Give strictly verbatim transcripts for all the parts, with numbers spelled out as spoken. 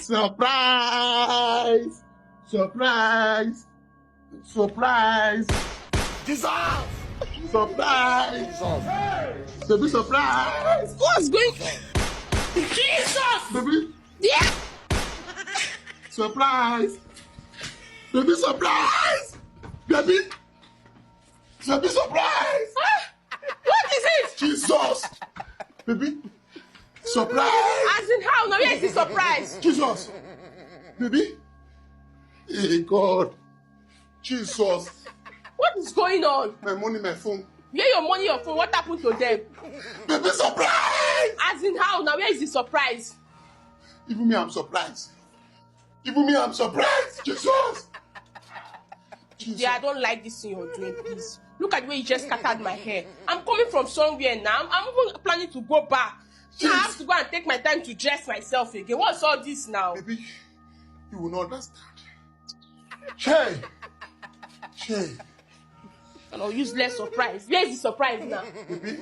Surprise! Surprise! Surprise! Jesus! Surprise! Baby, surprise! What's going? Jesus! Baby, yeah! Surprise! Baby, surprise! Baby, baby, surprise! Ah! What is it? Jesus! Baby, surprise! As in how? Now, where is the surprise? Jesus! Baby! Hey, God! Jesus! What is going on? My money, my phone. Where your money, your phone? What happened to them? Baby, surprise! As in how? Now, where is the surprise? Even me, I'm surprised. Even me, I'm surprised. Jesus! Jesus. Yeah, I don't like this thing you're doing, please. Look at the way you just scattered my hair. I'm coming from somewhere now. I'm, I'm even planning to go back. Now I have to go and take my time to dress myself again. What's all this now? Baby, you will not understand. Che! Che! No, useless surprise. Where is the surprise now? Baby,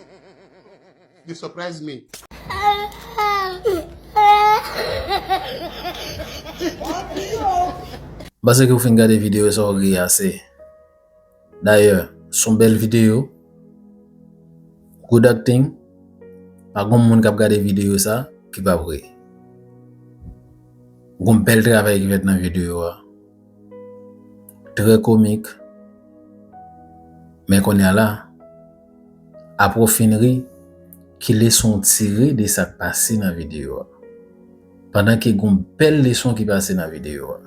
you surprise me. M panse ke w fin gade videyo sa, w ri ase. Dayè, s on bèl videyo. Good acting. Pa gon moun k ap gade videyo sa ki p ap ri. Gon bèl travay ki fèt nan videyo a. Trè komik. Men kounye a la, apre w fin ri, ki leson w tire de sa k pase nan videyo a? Pandan ke gon bèl leson ki pase nan videyo a.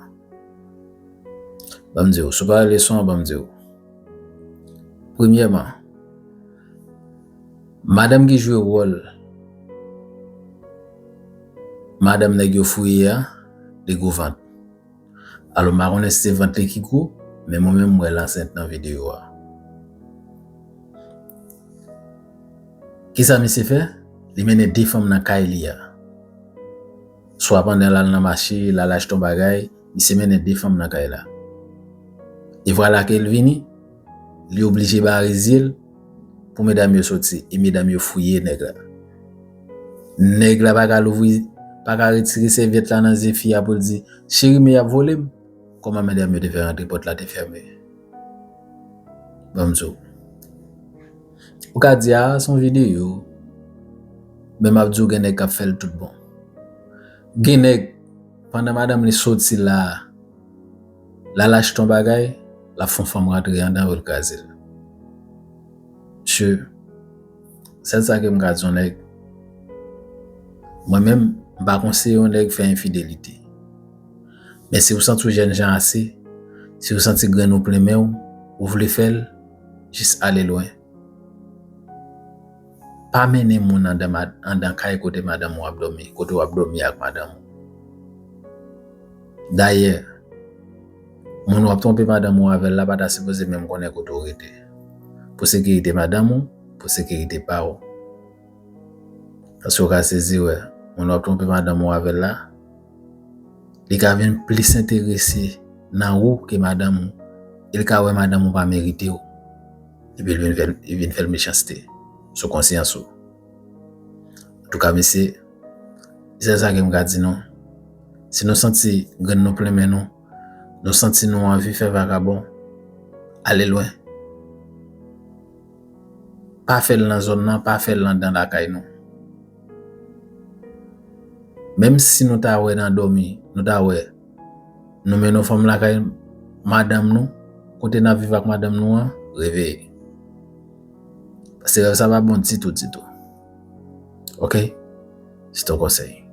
Ban m di w, si w pa wè leson an, ban m di w. Premyèman, madanm ki jwe wòl madanm nèg yo fouye a, li gwo vant. Alò, m pa konnen si se vant li ki gwo, men mwen menm, m wè l ansent nan videyo a. Kisa misye fè? Li mennen de fanm nan kay li a. Swa pandan l al nan mache, l al achte yon bagay, misye mennen de fanm nan kay la. E vwala ke l vini, li oblije bare zye l pou medam yo soti, e medam yo fouye nèg la. Nèg la pa ka louvri, pa ka retire sèvyèt la nan zye fi a pou l di, "Cheri, men y ap vole m." Kòman medam yo te fè rantre, pòt la te fèmen? Ban m di w. Ou ka di, "A, s on videyo." Men m ap di w, gen nèg k ap fè l tout bon. Gen nèg, pandan madanm li soti la, l al achte yon bagay, l ap fè yon fanm rantre anndan pou l kraze l. Mesye, sèl sa ke m ka di yon nèg, mwen menm, m pa konseye yon nèg fè enfidelite. Men si w santi w jènjan ase, si w santi grenn ou plen men w, ou vle fè l, jis ale lwen. Pa mennen moun anndan, anndan kay kote madanm ou ap dòmi, kote w ap dòmi ak madanm ou. Dayè, moun w ap twonpe madanm ou avè l la pa ta sipoze menm konnen kote w rete. Pou sekirite madanm ou, pou sekirite pa w. Paske w ka sezi wè, moun w ap twonpe madanm ou avè l la, li ka vin plis enterese nan ou ke madanm ou. E l ka wè madanm ou pa merite w. Epi l vin fè, l vin fè l mechanste sou konsyans ou. Antouka, mesye, se sa ke m ka di nou. Si nou santi grenn nou plen men nou, nou santi nou anvi fè vakabon, ale lwen. Pa fè l nan zòn nan, pa fè l anndan lakay nou. Menm si nou ta wè nan dòmi, nou ta wè nou mennen yon fanm lakay madanm nou, kote n ap viv ak madanm nou an, reveye. Paske rèv sa pa bon ditou, ditou. Oke? Se yon konsèy.